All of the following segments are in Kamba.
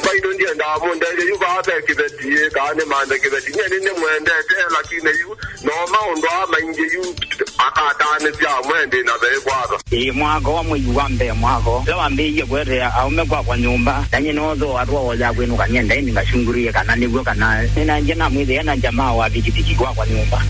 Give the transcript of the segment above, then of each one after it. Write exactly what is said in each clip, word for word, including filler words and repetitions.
Maitũ ndiendaa mũndethye yu vaa ve kĩveti, ĩ, kana nĩmanthe kĩveti. Nyie nĩnĩmwendete, lakini yu no maũndũ aa maingĩ yu akataanĩsya amwe ndĩ na veĩ kwatha. Ĩĩ, mwaka wa mwei wa mbee mwaka ũla wambĩĩie kũetea aũme kwakwa nyũmba, na nyie nĩwoothooa twaoya kwĩnũka nyie ndaĩ nĩngachungurĩe kana nĩw'o kana nĩnaendie namwĩthĩa na jamaa wa vikiviki kwakwa nyũmba.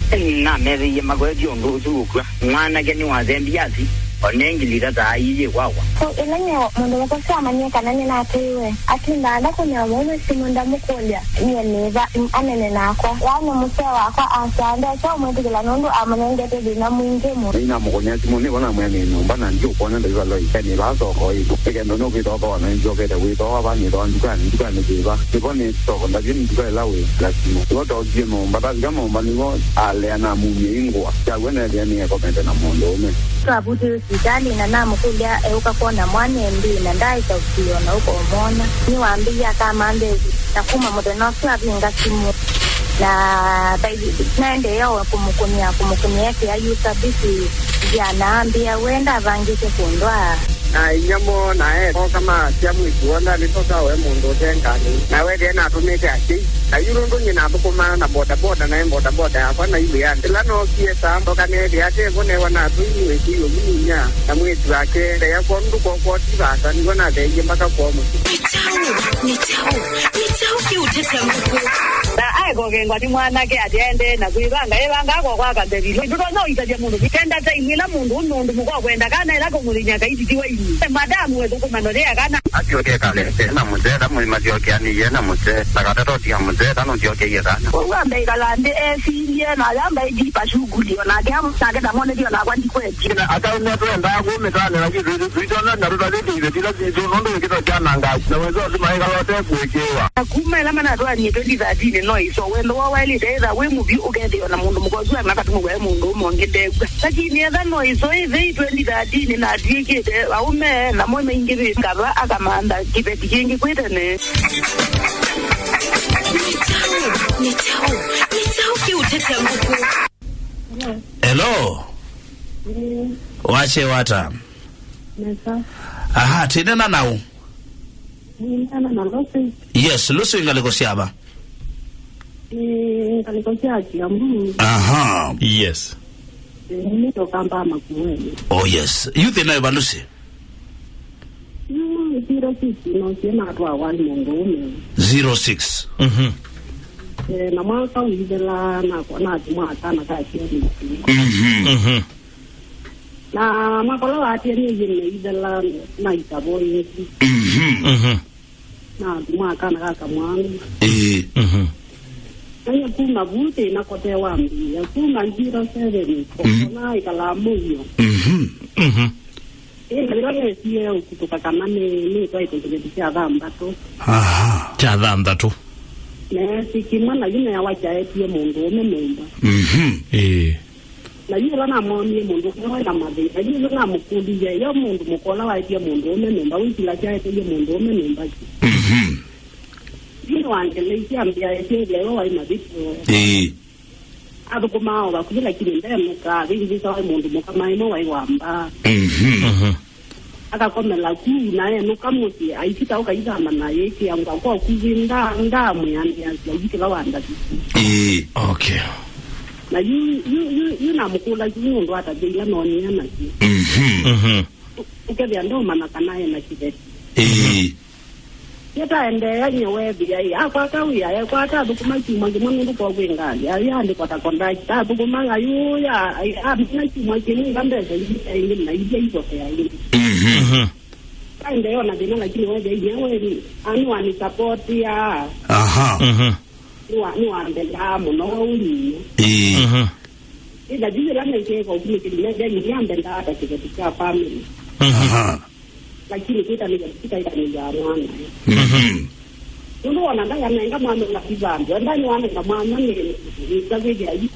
Namethĩie makwetye ũndũ ũsu ũkw'a. Mwanake nĩwathembie athi, o ne ngili ithatũ aa iikwakwa. So, ĩla nyie mũndũ mũka ũsu amanyie kana nĩnateiwe, atindaa ndakũnĩa mũũme simũ ndamũkũlya nyie nĩ va, anene nakwa. Yaani mũsee wakwa asyaa ndesa ũmwĩtĩkĩla nũndũ amũnengete thĩna mwingĩ mũno. Nĩnamũkũnĩa simũ, nĩvo namwĩa nĩ nyũmba na ndiũkwona ndaivaloi. Nĩ vaa soko ĩĩ. Nĩ kenda nũkwĩtwa ũthooa na nĩnzyokete wĩthooa va nĩthooa ndukanĩ, ndukanĩ kĩva? Nĩvo nĩ soko, ndavye nĩ nduka ĩla wĩ. Lasima. Nĩvo tookie nyũmba, twavika nyũmba nĩvo alea namumie ingũa. Kyaw'o neethĩa nĩekomete na mũndũũme. Twavutĩwe sivitalĩ na namũkũlya eũka kwona mwana ĩndĩĩ na ndaaĩsa ũsio na ũkomwona. Nĩwambĩie akamanthe ĩvu na kuma mũthenya ũsu avinga simũ. Na naendeea o kũmũkũnĩa, kũmũkũnĩa ekĩa yu service nzĩa na ambĩa we ndavangĩte kũndwaa. Na inyia moo na eetha oka maasya mwĩĩtu woo ndanĩtosa oe mũndũ ũte ngalĩ, na wethĩa natũmĩte asyai. Na yu nũndũ nyie nathũkũmaa na bodaboda, naĩ bodaboda yakwa naĩ wĩanĩ. Ĩla nookie saa mboka neethĩa ate vo newa natũi nĩwĩkĩiwe vu nĩ inyia na mwĩĩtu wake. Ndaĩa kwoo nũndũ kwoo kwoo ti vaasa, nĩw'o natheeie mbaka kwoo mũsyĩ. Nĩ kyaũ? Nĩ kyaũ? Nĩ kyaũ kĩũtetya ngũkũ? Na aekokengwa nĩ mwanake ati aendee na kwĩvanga, evangaa kwa kwaka mbevilo. Ndũtonya ũitavya mũndũ. Kenda time ĩla mũndũ ũme ũndũ mũka ũkwenda kana ĩla kũmũthĩny'a kaititiwa ini. Madamu wethũkũma nothea kana. Asyoke kale, na mũsee, ta mũi masyokeanĩie na mũsee, na katatotia mũsee, ta nũsyokeie kana. Kwoou ambe ĩkala nthĩ esilye, na yamba ĩjipa shughuli, o nake amũsake ta mone ndio nakwa ndikwetye. Na ataũme twendaa kũmĩtanĩla kĩtwĩtĩ twitona na tũtavĩte iveti ila sitũ, nũndũ wĩkĩto kyanangaa, na wĩsĩ ũtuma ĩkala ũte kũĩkĩĩwa. Na kuma ĩla manatwaanie twenty thirteen no ĩso, wendo woo waĩlĩte ĩtha wĩ mũvyũ, ũkethĩwa na mũndũ mũka ũsu anakatumũwa e mũndũ ũme ũngĩ ndekw'a. Lakini etha no ĩso ĩthei twenty thirteen na atw'ĩkĩte aũme namo maingĩvĩte, kava akamantha kĩveti kĩngĩ kwĩ tene. Nĩ kyaũ? Nĩ kyaũ? Nĩ kyaũ kĩũtetya ngũkũ? Hello. Hello. Ĩĩ. Wasye wata? Nesa. Aha, tinena nau. Nĩnena na Lucy. Yes, Lucy, ngalĩko syava? Ĩĩ, ngalĩko sya Kiambu. Aha. Yes. Ĩĩ, nĩtoka mbaa Makueni. Oh yes. Yu thĩna ĩva, Lucy? Yu zero six no sie natwawa nĩ mũndũũme. Zero six. Mhm. Eh, na mwaka ũithela nakwa natumwa kana ka kĩndũ. Mhm. Mhm. Na mwaka ũla waatĩanĩie nĩ ithela na itavo yĩngĩ. Mhm. Mhm. Na mwaka na kaka mwangu. Ĩĩ. Mhm. Na nye kuma vu thĩna kote wambĩĩa. Kuma zero seven, mhm, ona ĩkalaa mũio. Mhm. Mhm. Ĩĩ, na yĩla nesie ũkutũka kana nĩ, nĩ twaĩte kĩveti kya thanthatũ. Aha. Kya thanthatũ. Neesi kĩmwe na yu newa kyaetie mũndũũme nyũmba. Mhm. Ĩĩ. Na yu ĩla namwonie mũndũ ũmwe na mathĩna, yu ĩla namũkũlilye, yo mũndũ mũka ũla waetie mũndũũme nyũmba, wĩsĩla kyaeteie mũndũũme nyũmba ki? Mhm. Yu nĩwangeleisye ambĩa etie ĩthĩa yo waĩ mavĩtyo. Ĩĩ. Athũkũmaa o vakuvĩ, lakini ndenũka, avĩngĩsa waĩ mũndũ mũka maĩ mo waĩ wa mbaa. Mhm. Mhm. Akakomela ku, na enũka mũsyĩ, aisitaũka ithama na yĩkĩa ngwa kwa kuvĩ, nda-, ndamwĩanĩasya yu kĩla wandavisi. Ĩĩ. Okay. Na yu, yu, yu, yu namũkũla yu nũndũ atavya ila noonie nasyo. Mhm. Mhm. Ũ-, ũkethĩa ndomana kana ena kĩveti. Ĩĩ. Yetaendeea nye weethĩa ĩ, akwata wĩa, ekwata athũkũma kyumwa kĩmwe nũndũ kwa kwĩ ngalĩ, ayĩandĩkwa ta kondakita, athũkũma ayũya, amina kyumwa kĩmwe ila mbesa ingĩ sya ĩngĩ na ilia ivotea ĩngĩ. Mhm. Mhm. Aendeea na thĩna, lakini weethĩa inya we nĩ, a, nĩwanĩsapotia. Aha. Mhm. Nĩwa-, nĩwambendaa mũno ũu nyie. Ĩĩ. Mhm. Ĩla yu ĩla naikeka ũkunĩkĩli nethĩa nĩambendaa ta kĩveti kya family. Mhm. Aha. Lakini kwĩtanĩlya tũtaitanĩlya mwana. Mhm. Nũndũ wona ndayanenga mwana ũla ivandũ, enda nĩwanenga mwana nĩ, nĩtavĩthĩa yu,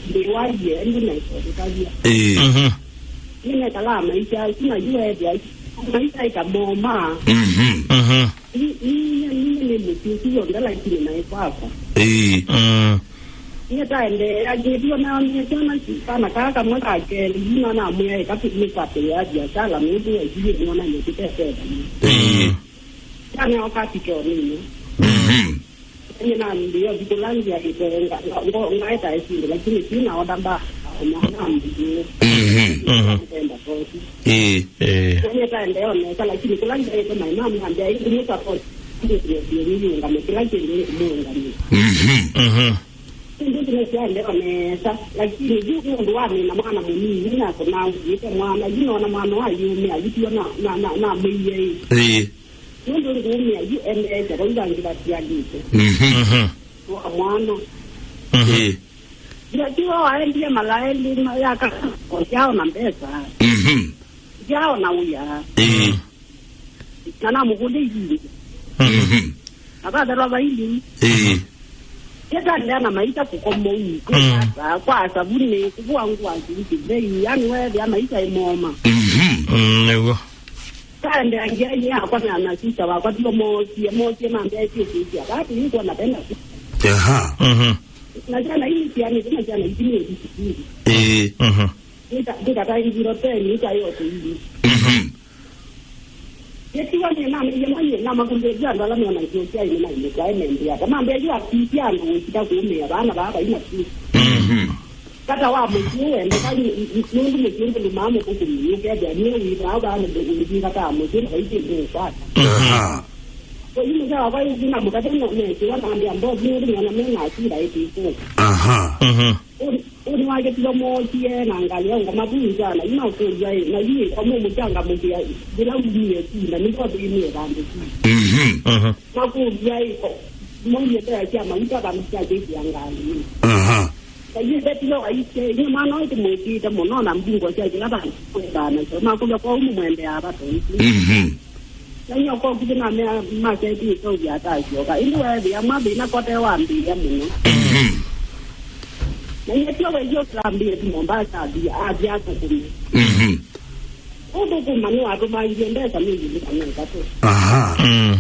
ndĩwaie, ĩndĩ naĩkũtavya. Ĩĩ. Mhm. Nĩnekalaa maisha asu, na yu weethĩa maisha ĩkamoma. Mhm. Mhm. Ni, ni, ni, ni mũsyĩ ũsu w'onthe, lakini naĩ kwakwa. Ĩĩ. Mm. Nĩtaendeea ngĩthiwa naonie syana si-, kana kaa kamwe ka kelĩ, yu nanamwĩa ĩka tũthiĩ kwatĩĩa viasala, nũndũ waisie nĩona nĩkĩtesethanie. Ĩĩ. Mm. Kana o capital nini. Mhm. Nye na ndio vikula ngia itenga. Ngo ngaeta esinde, lakini sina oda mba. Mwana mbiyo. Mhm. Mhm. Mpenda kosi. Eh. Eh. Kwenye taendeo nesa, lakini kula ngia ite my mom ambia, "Hii ni support." Ndio ndio ndio ndio ngame kila kindu ndio ngame. Mhm. Mhm. Ndio ndio ndio nesa, lakini juu ndio wani na mwana munini na kuna ite mwana, you know, na mwana wa yume, ayitiwa na na na na mwiye. Eh. Nũndũ ngũmĩa yu endeete vau vangĩ vatialĩte. Mhm. Mhm. Wa mwana. Mhm. Ĩĩ. Ndio tiwa waendie malaeli ma- ya ka- yao na mbesa. Mhm. Yao na uya. Ĩĩ. Na namũkũlya ilingi. Mhm. Akathelwa vaili. Ĩĩ. Yetandea na maisha kũkomou. Mm. Kwa, kwa savuni, kuvua nguo, kivei, yani weethĩa maisha ĩmoma. Mhm. Mm, nĩguo. Kaendeangia ini yakwa na na sisa wakwa tio moosie, moosie mambetie sisia. Batu yuko napenda. Aha. Mhm. Na jana hii siani, kuna jana hii ni sisi. Eh. Mhm. Nika nika taingiro teni nika yote hii. Mhm. Yetiwa ni na ni manye na makunde ya ndala ni na sisia ni na ni kwa ni ndia. Kama mbe jua sisia ndo sita kume bana baba ina sisi. Mhm. Kata wa mũsyĩ wendeka nũndũ mũsyĩ ndũlũmaa mũthũkũmi ũkethĩa nĩ wĩthaa vaa nĩ ndũkũngingata mũsyĩ na vaitĩ ndũũkwata. Aha. Ũyu mũsya wakwa ĩngĩ na mũkate nesiwa nambĩa mbosi nũndũ mwana me na asira ĩtĩkũ. Aha. Mhm. Ũnĩ wake tilo mookie na ngalĩ ya ngoma vu njana ina ũkũlya ĩ na yu ĩkwa mũmũchangamũkĩa yĩla umie kunda nĩvo thĩinĩ vandũ kĩ. Mhm. Mhm. Makũlya ĩko maulie mbea sya mauta vandũ sya kwĩkĩa ngalĩ. Aha. Kayu vetilo aisye, "Inye mwana ũyũ tũmwĩtĩĩte mũno na mbungo sya kĩla vandũ kwĩthaa nasyo." Makũlya, "Kwa ũmwe mwendeaa vata ũsu?" Mhm. Na nyoko kĩthĩ na mea maseti ĩseũvya atasyoka. Ĩndĩ weethĩa mwa thĩna kote wambĩĩa mũno. Mhm. Na nyetio wethio kambĩĩa tu Mombasa athi athi athũkũme. Mhm. Ũndũ kuma nĩwatũmangie mbesa mĩngĩ kana ĩtatũ. Aha. Mm.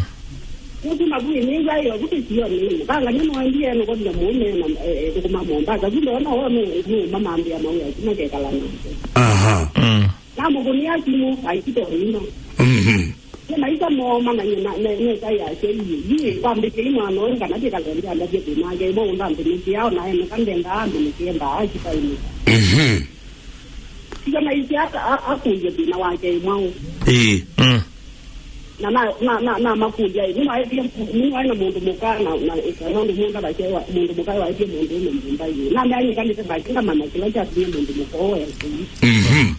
Nĩkuma vu ĩnĩw'a ĩyo vu kĩsionĩ, mũkanga nĩmwendie nũkolile mũũme na, eh, eh, thũkũma Mombasa. Vu ndoona woo nũ-, nũũmamambĩa mawĩa asu makekala nake. Aha. Mm. Namũkũnĩa simũ, aikita ũima. Mhm. Nĩ maisha mooma na nyina, ne-, nesa yake iye. Yu, kwambĩkĩi mwana ũyũ kana kĩkalendea ndavye thĩnake, ĩvo ũndambĩnĩkĩa, ona eneka ndendaa ambĩnĩkĩe mbaa akita ĩmwe. Mhm. Tiga maisye ata a- akũlye thĩna wake ĩ mwaũ. Ĩĩ. Mm. Na na na na na makũlya ĩ, nĩwaetie nĩwaĩ na mũndũ mũka na na ĩkana ũndũ mũndũ vakyewa mũndũ mũka waetie mũndũ ũme nyũmba ĩ. Na meanyikanĩte makinga mana kĩla kyatumie mũndũ mũka ũũ ekũi. Mhm.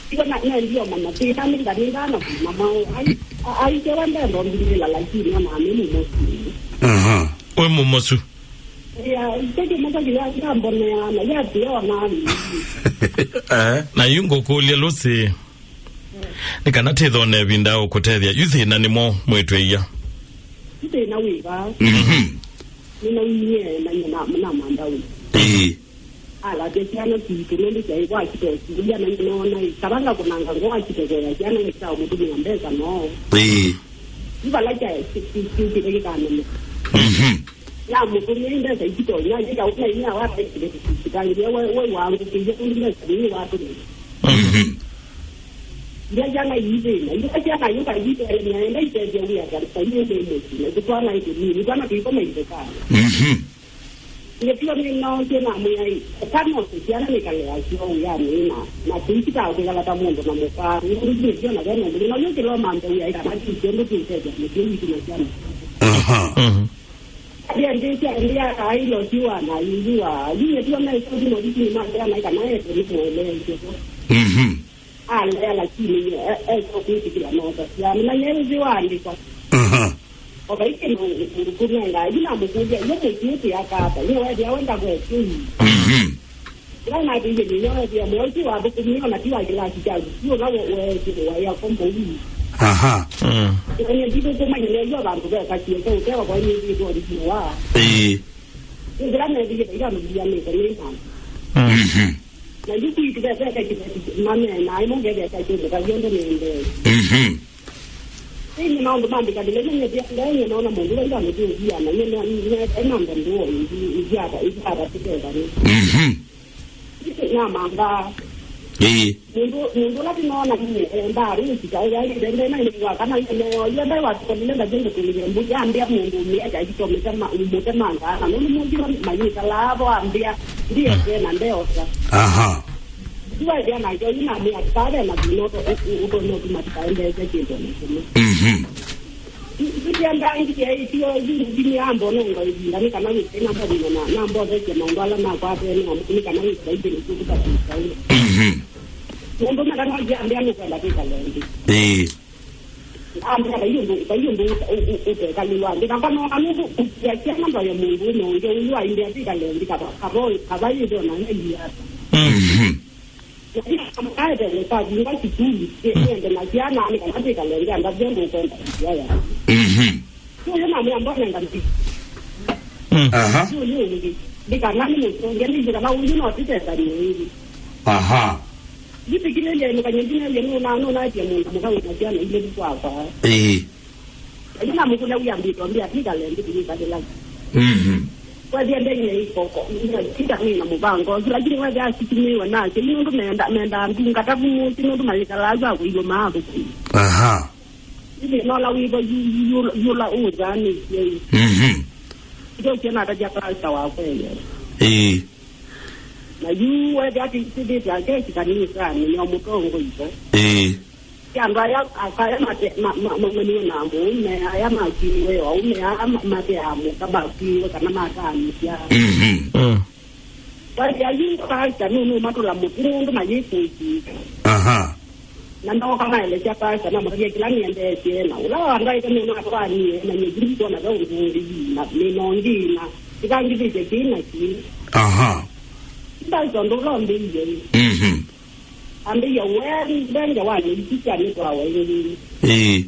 Tiga na nendio mana thĩna nĩ ndanĩnda na kuma maũ. Ai aikewa ndendo mbingĩla lakini ona nĩ mũmosi. Aha. Wĩ mũmosu. Ya, ĩkyo kĩmwe kya kĩla kyambonea na yatĩawa nani. Eh? Na yu ngũkũlya Lucy, nĩ kana tĩthone ĩvinda ũkũtethya. Yu thĩna nĩ mwaũ mwĩtw'ĩia? Yu thĩna wĩva? Mhm. Nĩnaumie na nyina na mandaũ. Ĩĩ. Alatya syana sitũ nũndũ syaĩ kwa kitosi. Ndiana nĩnoona ĩ. Kavanga kũnanga ngoo akitekoya syana nĩkĩtaa mũtũmĩa mbesa no. Ĩĩ. Yu vala kya kĩkĩte kĩkanene. Mhm. Namũtũmĩe mbesa ikitonya, yĩka ũna inya wataĩkĩle kũsitangia, we, we wangũkĩie kũndũ mbesa nini watũmĩe. Mhm. Ila syana iithĩna, ila syana yũka yitele nyaenda itethya wĩa ta, ta inyũmba ĩmwe sina, kũtwana ĩtũnini, twana twĩko maithekana. Mhm. Nĩtio nĩnaosye na mwĩai, ũkanose syana nĩkalea syoo wĩanĩ na, na tũikitaa kwĩkala ta mũndũ na mũka, nũndũ nĩtio na vena ũndũ, na yũkĩlwa mambe wĩa kana kĩsyo ndũ tũitethya mũtio witũ na syana. Aha. Mhm. Ndiendĩsya, ndiakaailosiwa na yuyu wa, yu nĩtio naisoti motitini make anaika naete nĩmweleesye. Mhm. Alea, lakini e- eso kwĩtĩkĩla nota syana. Na nyeuzi waandĩkwa. Aha. O vai kĩndũ ngũkũnenga, yu namũkũlya, "Iyo mũsyĩ ũtĩakata, iyo wethĩa wenda kwekĩi?" Mhm. Ĩla natĩie nĩnya wethĩa mweũ ti wathũkũmie, ona ti wa kĩlasi kyaku, ti ũla we- weekĩe waĩa kombo ii. Aha. Mm. Na nyie ndithũkũma nyie nĩw'a vandũ vekakie kau keva kwa nyie ndithũkũma wa. Ĩĩ. Nĩnzĩla nethĩie vaitano vianĩte nĩ mama. Mm. Mhm. Na yu kwitũ ve- ve- ve kĩveti mamena, ĩmwe ngethĩa kya kĩndũ kavyondo nĩendee. Mhm. Ĩĩ nĩ maũndũ mambĩkalĩle, nĩnyĩthĩa ndaenye naona mũndũ wenda mũtũũthia, na nyie na- na- na- na ndũ ĩthiata ĩthiata tũtethane. Mhm. Namamba. Ĩĩ. Mũndũ, mũndũ ũla tũnoona nĩ enda arĩ ũsika, ĩla ĩlĩ ndende na ĩlĩ wa kana ĩlĩ neo, ĩlĩ ndai wa tũkolile ndavyo ngũtũlile mbũli, ambĩa mũndũ ũmwe aja ajitomete ma, mũtemanga, na nũndũ mũndũ mayĩkalaa vo ambĩa, ndiye tena ndeosa. Aha. Ndiwa ĩlĩ na yo, ina mĩa, kave na thĩna ũto, ũto, ũto, ũtũma tũkaendeesya kĩndũ na kĩmwe. Mhm. Ndiandangie, ĩtio, yu, ndini ya mbonongo ĩvinda, nĩ kana wĩsĩ na mbonongo na, na mbothesye maũndũ ala makwatene, nĩ kana wĩsĩ ĩndĩ nĩkyo tũkatũsaĩ. Mhm. Mũndũ mekana ũngĩ ambĩa nũkwenda kwĩkala ũngĩ. Ĩĩ. Ambĩa vai ũndũ, vai ũndũ ũte-, ũ-, ũ-, ũtekalĩwa. Ndĩkakwa no kanũndũ ũkiakia namba ya mũndũ ũme ũngĩ ũyũ aimbĩa twĩkale ũngĩ kava, kava, kava yĩthona ngai yata. Mhm. Na ĩla amũkaete nĩ kwa vinga sukulu, ĩ-, ĩende na syana nĩ kana twĩkale ũngĩ anda vyo ndũkwenda kũsiaya. Mhm. Ũyũ namwĩa mbona ngambĩ. Mm. Aha. Ũyũ ũngĩ. Ndikana nĩ mũtũnge, nĩ kana ũyũ no tũtethanie ĩngĩ. Aha. Ndifikiririe, nukanyendinelye nuna, nunatie mũndũ mũka wĩna syana ile kwakwa. Ĩĩ. Lakini namũkũlya wĩambĩtwe mbĩa tikale ndikũyĩkalĩla. Mhm. Kwethia ndenye ikoko, ina, ita nina mũvango, lakini wethia asikinyĩwe nake, nũndũ menda, menda ndungata vumũsi, nũndũ mayĩkalaa kwa kũiwa maathũkũ. Aha. Ithi nola wĩvo yu, yu, yu, yula ũũthanĩtye. Mhm. Ndio kiana ataja pasta wa kweli. Ĩĩ. Na yu wethĩa atĩ isithĩte akesi kanisanĩ, nĩo mũtongoi vo. Ĩĩ. Ti andũ aya, aka aya mate-, ma-, ma-, mamaniwe na mũũme, aya makiwe, aume aya ma-, mateaa mũka makiwe kana mataanĩsya. Mhm. Mm. Wethĩa yu pasta nũnũmatũla mũtĩ nũndũ mayĩkũsika. Aha. Na ndoka maelesya pasta, namũtavya kĩla nĩendeesye, na ũla wandaĩte nũnatwanie, na nyie ndikuona ve ũndũ ũngĩ, na nĩnongĩ, na ĩkangĩthĩte kĩĩ na kĩĩ. Aha. Pasta ũndũ ũla ũmbĩie. Mhm. Ambĩie, we, mbenge wa nyũitu sya nĩtwawa ĩngĩ. Ĩĩ.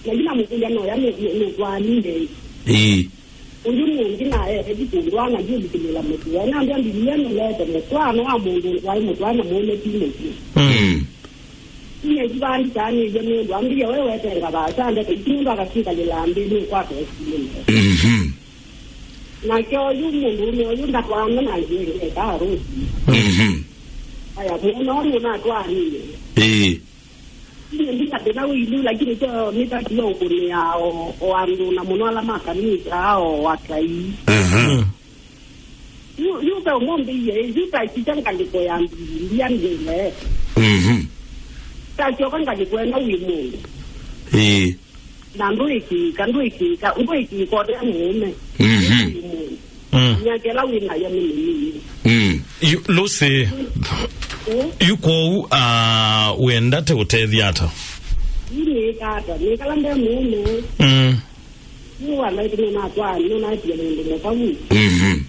Na yu namũkũlya noya nũ-, nũ-, nũtwaanile. Ĩĩ. Ũyu nũngĩ naete kũndũ ana yũlikĩlĩla mũtũa. Nambĩa Mbivilia nĩleete mũtwaano wa mũndũ waĩ mũtwae na mũũme ti mũsyĩ. Mm. Inyie kĩvandi kyaanĩilye nũndũ ambĩie we wetenga vaasa ndeke isu nũndũ akatwĩkalĩla nthĩ nũkwata ũsilĩlo. Mhm. Nake oyu mũndũũme oyu ndatwaana na nzĩe ngeka arosi. Mhm. Aya, mũno nũnatwaanie. Ĩĩ. Inyie ndina thĩna wĩilu, lakini kyo nĩtatiwa ũkũnĩa o, o andũ na mũno ala ma kanisa, o atai. Aha. Mm. Yu, yu ve ũmũnthĩ iye, yu takisya ngalĩko ya Mbivilia nĩle. Mhm. Takyoka ngalĩko ĩno wĩ mũndũ. Ĩĩ. Na ndũĩkĩĩka, ndũĩkĩĩka, ndũĩkĩĩka ũte mũũme. Mhm. Wĩ mũndũ. Mm. Myaka ĩla wĩ nayo nĩ mĩnini. Mm. Yu, Lucy, mm, yu kwoou, ah, wenda te ũtethya ata? Yu nĩĩka ata? Nĩkala nde mũũme. Mm. Yu wanaitũ nũnatwaa, nũnatie mũndũ mũka wĩ. Mhm.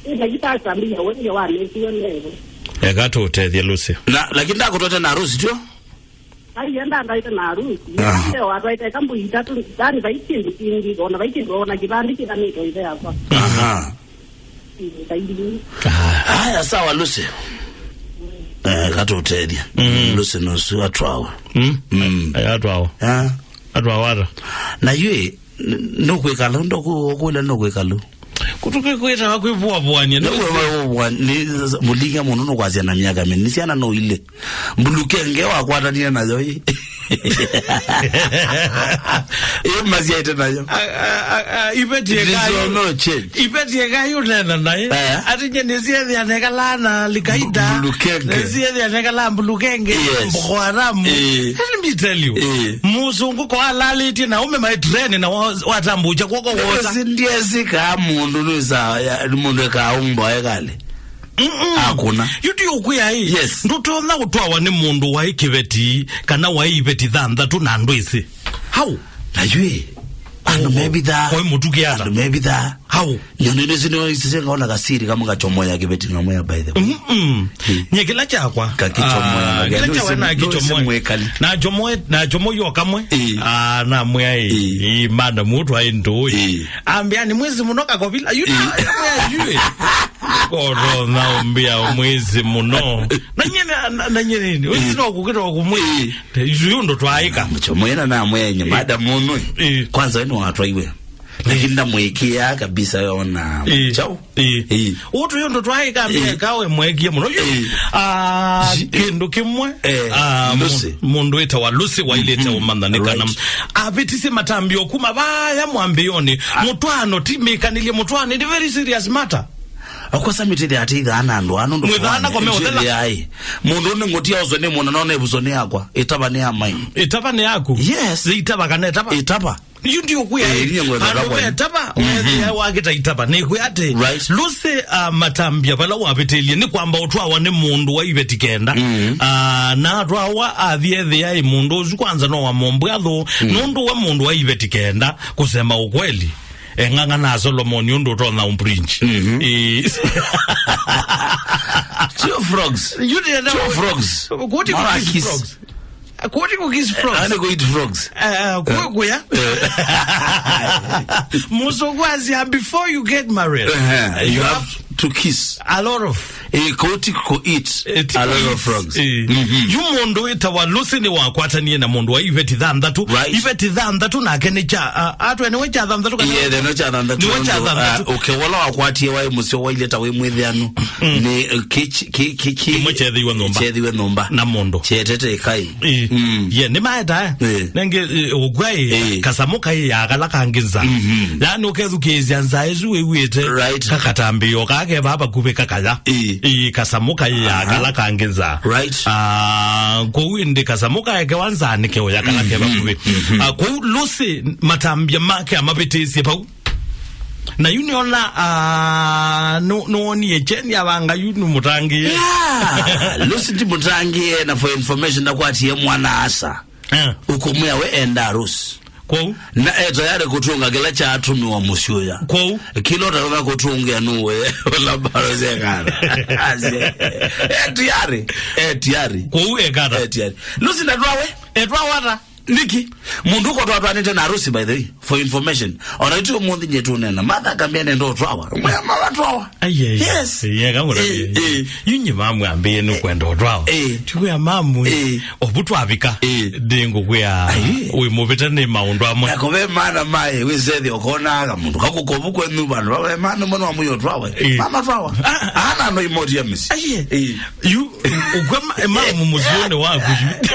Ĩta kitasa mbia wenge wanesiwe leo. Eka tũtethye Lucy. Na, lakini ndakũtwete na Rose tyo? Aienda ndaite na harusi. Aha. Ndio watwaite kambu itatu, yani vai kĩndũ kĩngĩ, ona vai kĩndũ, ona kĩvandĩ kĩthanĩtwe ithe yakwa. Aha. Mm, kaingĩ. Haya, sawa, Lucy. Eh, katũtethya. Mm. Lucy nũsu atwawa. Mm. Mm. Eh, atwawa. Ah. Atwawa ata? Na yu, n-, nũkwĩkala, ndũkũkũlya nũkwĩkala. Kũtũkwĩtawa kwĩvũavũanĩa. Nĩ kwĩvũavũanĩa, nĩ mũlinga mũno nũkwasya na myaka mĩnini. Nĩ syana no ilĩ. Mbulukenge wakwatanĩe nayo ĩ. Ĩ masyaĩte nayo. A, a, a, a, iveti. It is ekai, no change. Iveti ekai ũnena naĩ. Eh. Ati nye nĩsiethĩa nekalaa na Likaida. Mbulukenge. Nĩsiethĩa nekalaa Mbulukenge. Yes. Boko Haram. Eh. Let me tell you. Eh. Mũsũngũ ko alalĩtie na ume maĩ treni na wa-, watambũkya kwoko wosa. Ndiesi, ndiesi kaa mũndũ nĩsa, ya, mũndũ ekaa ũmba ekale. Mm-mm. Hakuna. Yu ndio ũkwĩa ĩ. Yes. Ndũtonya ũtwawa nĩ mũndũ waĩ kĩveti, kana waĩ iveti thanthatũ na ndwĩsĩ. How? Na yu ĩ, andũ mebithaa. Kwa mũtuke ata? Andũ mebithaa. How? Ndio ndio ndio ndio sisi ngaona kasiri kama kachomoya kĩveti ngamoya by the way. Mm-mm. Hmm. Nye kĩla kyakwa. Kakichomoya. Ah, kĩla kyakwa na kichomoya. Mwekali. Na chomoe, na chomoyo kamwe. Eh. Ah, na mwĩa ĩ. Eh. Ĩ, madam, ũtwaĩ ndũĩ. Eh. Ambĩa nĩ mwĩsĩ mũno kakovila. Yu na, ĩ, na mwĩa yu ĩ. Koro na ũmbĩa mwĩsĩ mũno. Na nye na, na, na nye nini? Ũsi no kũkĩta kũmwĩ. Ĩ. Yu ndo twaĩka. Mũcho mwena na mwenye, madam mũnũ. Ĩ. Kwanza ĩno watwaiwe. Lakini ndamwĩkĩa kabisa yona. Ĩĩ. Chau. Ĩĩ. Ĩĩ. Ũtũ yondo twaĩ kambia. Ĩĩ. Kawe mwekie mũno. Yu, ĩĩ. Ah, kĩndũ kĩmwe, eh, ah, mu-, Lucy. Mũndũ wĩtawa Lucy wailĩte, mhm, ũmantha nĩ kana, right, avĩtisye matambio kuma vaya mwambĩĩonĩ. Ah. Mũtwaano ti mĩkanĩlye, mũtwaano nĩ very serious matter. Akosa mĩtĩthya atĩ ithaa na andũ ano. Mwĩthaa na kome ũthela. Ai. Mũndũ nĩ ngũtia ũswe nĩ mũna nona ĩvuso nĩ yakwa. Ĩtava nĩ ya mai. Ĩtava nĩ yaku? Yes. Ĩtava kana ĩtava? Ĩtava. Yu ndio kuya. Eh, nye ngwenda andũ kaboni. Wetava, mhm, wethĩa wakĩta itava. Nĩ kwĩ atĩ, right, Lucy, ah, matambia vala wavĩtĩlie nĩ kwamba ũtwawa nĩ mũndũ wa iveti kenda. Mhm. Ah, na atwawa athi ethĩa ĩ mũndũ ũsu kwanza no wa mombwe athũ. Mhm. Nũndũ wa mũndũ wa iveti kenda, kusema ukweli. Eng'ang'a na Solomon ũndũ ũtonya umbringe. Mhm. Eh. Two frogs. You did. Two frogs. What do you kiss frogs? What do you kiss frogs? Ani ku eat frogs. Eh, eh, ku-, kuya. Eh. Musokwazia, before you get married, eh, you have to kiss a lot of, eh, koti ku eat a lot of frogs. Eh. Mhm. Yu mũndũ wĩtawa Lucy nĩ wakwatanie na mũndũ wa iveti thanthatũ. Right. Iveti thanthatũ nake nĩ kya, ah, atwe nĩwe kya thanthatũ kana? Yeah, nĩwe kya thanthatũ. Nĩwe kya thanthatũ. Ah, okay, wala wakwatie waĩ mũseo wailye ta wĩ mwĩthĩanu. Mm. Nĩ, eh, ki-, ki-, ki-, ki-, kĩmwe kyethĩiwe nyũmba. Kyethĩiwe nyũmba. Na mũndũ. Kyetete kai. Ĩĩ. Mm. Ye, nĩ maeta, eh? Ĩĩ. Nenge, eh, ũkwai, ĩĩ, kasamũ kai ya kala kangĩ nza. Mhm. Yaani ũkethukĩĩsya nza ĩsu wĩw'ĩte. Right. Kakatambĩĩo kake vaa vakuvĩ kakaya. Ĩĩ. Ĩĩ, kasamũ kai ya, aha, kala kangĩ nza. Right. Ah, kwoou ĩndĩ kasamũ kaekewa nza nĩ keũya kala ke, mhm, vakuvĩ. Mhm. Ah, kwoou Lucy matambya make amavĩtĩsye vau. Na yu nĩona, ah, nũ-, nũwonie Jeni avanga yu nĩ mũtangĩĩe. Yeah, Lucy ndi mũtangĩĩe, na for information, ndakwatie mwana asa. Eh. Ũkũmwĩa we enda Lucy. Kwoou? Na e tayari kũtũnga kĩla kyatũmĩwa mũsyĩ ũya. Kwoou? Kĩla ũtatonya kũtũngĩa nũwe, ũla mbaro syekana. Asie. E tayari, e tayari. Kwoou ekata? E tayari. Lucy ndatwawe? Etwawa ata? Nĩkĩ? Mũndũ ũko twatwanĩte na Lucy, by the way, for information. Ona ĩtĩ ũmũnthĩ nye tũnena. Martha akambia nenda ũtwawa. Mwe mama twawa. Ai, ai. Yes. Ye, kamwe. Eh, eh. Yu nye mamu ambĩĩe nĩ kwenda ũtwawa. Eh. Tikwĩa mamu. Eh. Ovu twavika. Eh. Ndĩ ngũkwĩa. Ai. Wĩ mũvĩte nĩ maũndũ amwe. Nako ve mana maĩ, wĩsethĩ ũkonaga mũndũ. Kakukovu kwenyu vandu. Ve mana mwana wa mũyo twawa. Eh. Mama twawa. Ah, ah. Ana no imoria misi. Ai. Eh. Yu, ukwe ma-, mamu mũsyĩnĩ waku yu.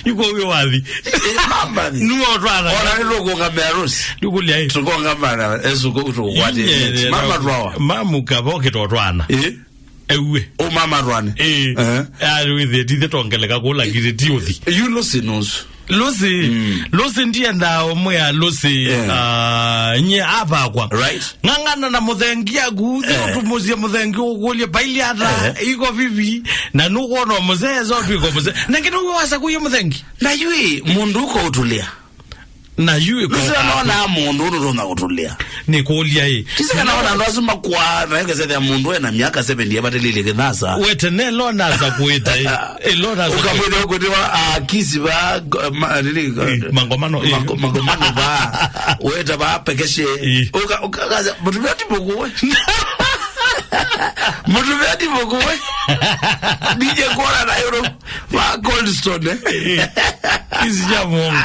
Yu kwa uyo wathi. Eh, mama thi. Nuo twana. Ona nĩ tũkũngamĩa Lucy. Ndukulia hii. Tũkũngamana, esu kũ tũkũkwatĩe. Mama twawa. Mamu kavo kĩtotwana. Eh? Ewe. O mama twane. Eh. Eh. Ari wĩthĩe tithe tongeleka kũla kĩtĩ ti ũthi. Yu Lucy nũsu. Lucy, mm. Lucy ndienda ũmwĩa Lucy, yeah. Ah, nye avakwa. Right. Ng'ang'ana na mũthengi aku, eh. Thiĩ ũtũmũsye mũthengi ũkũlye, "Vailye ata, eh, iko vivi?" Na nũkwona mũzee, so twiko mũzee. Na ngĩna ũwe wasa kuye mũthengi. Na yui, mũndũ ũko ũtũlĩa. Na yui, Lucy, anaona mũndũ ũndũ tũna ũtũlĩa. Nĩ kũlya ĩ. Tisi kana ona andũ asu makwaa, na ĩkesethĩa mũndũ ena myaka seventy evatililye kĩthasa. Wete ne lo nasa kuita ĩ. Ĩ, lo nasa kuita. Ũkamwĩthĩa ũkwĩtĩwa, ah, kisi va, go-, ma-, nini, go-, eh, mangomano, eh. Mango-, mangomano va. Weta va pekeshe. Eh. Ũka, ũka, ũka, mũtumĩa ti mũkũwe. Mũtumĩa ti mũkũwe. D J Kora na yoro. Va Cold Stone, eh? Eh, kisi ya mwongo.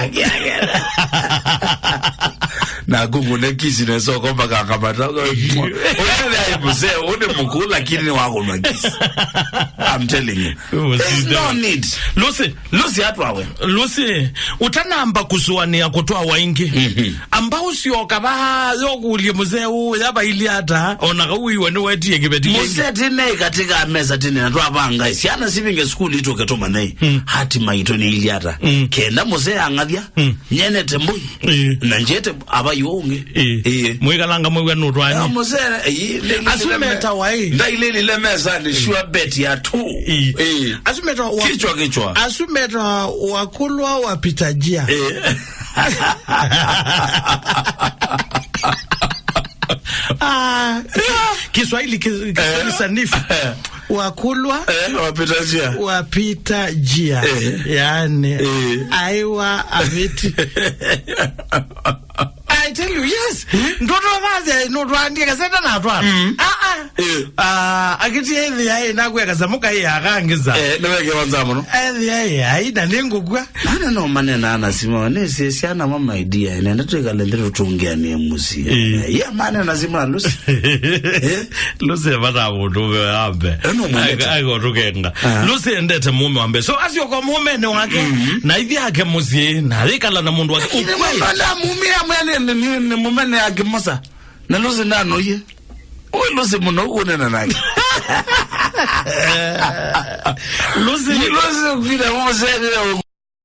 Na kungune kisi na soko mpaka kamata. Unaona mzee, une mkuu lakini ni wako na kisi. I'm telling you. There's no need. Lucy, Lucy atwawe. Lucy, utanamba kusuania kutwawa ingi. Mhm. Amba usioka va, yokulie mzee u, yaba ili ata, ona kauiwe ni wetie kibeti. Mzee tene katika mesa tene, na twavanga, siana sivinge skuli ituke tũmanye. Mm. Hatima itũ nĩ ili ata. Mm. Kenda mũsee ang'athya, mm, nyenete mbũi. Ĩĩ. Na njete ava yu ũngĩ. Ĩĩ. Ĩĩ. Mwĩkalanga mwĩw'a nũtwani. Ah, mũsee, ĩĩ, nda-, asu nda-, metawa ĩ. Ndailĩlile mesani, sure bet ya two. Ĩĩ. Ĩĩ. Asu metawa wa-, kichwa, kichwa. Asu metawa wakulwa wapita njia. Ĩĩ. Ah, Kiswahili, Kiswahili, eh, sanifu. Eh. Wakulwa. Eh, wapita njia. Wapita njia. Eh. Yaani, eh, aiwa aviti. I tell you, Yes. Ndoto vaze, no twandie kaseta na twana. Mm. Ah, ah. Eh. Ah, akiti ethĩa ĩ nakweka samuka ĩ akangisa. Eh, nĩwekewa nza mũno. Ethĩa ĩ ai na nĩngũkua. Ana no manena na simu, nĩ sie siana ma my dear, nenda twĩkale nthĩ tũtũngĩanĩe mũsyĩ. Eh. Eh, yeah, manena simu na Lucy. Eh? Lucy vata mũndũ ũmwe ambe. Eh, no mwendete. Ai, ai, tũkenga. Ah. Lucy endete mũme wa mbee. So, asyoka mũmene wake, na ithi yake mũsyĩ, na alikala na mũndũ wake. Lakini ukweli. Mũndũ ala mumia mwene ni, ni, ni mumene yake mosa. Na Lucy ndanoie. Uwe Lucy mũno ũnena nake. Lucy. Lucy kwina mũsene.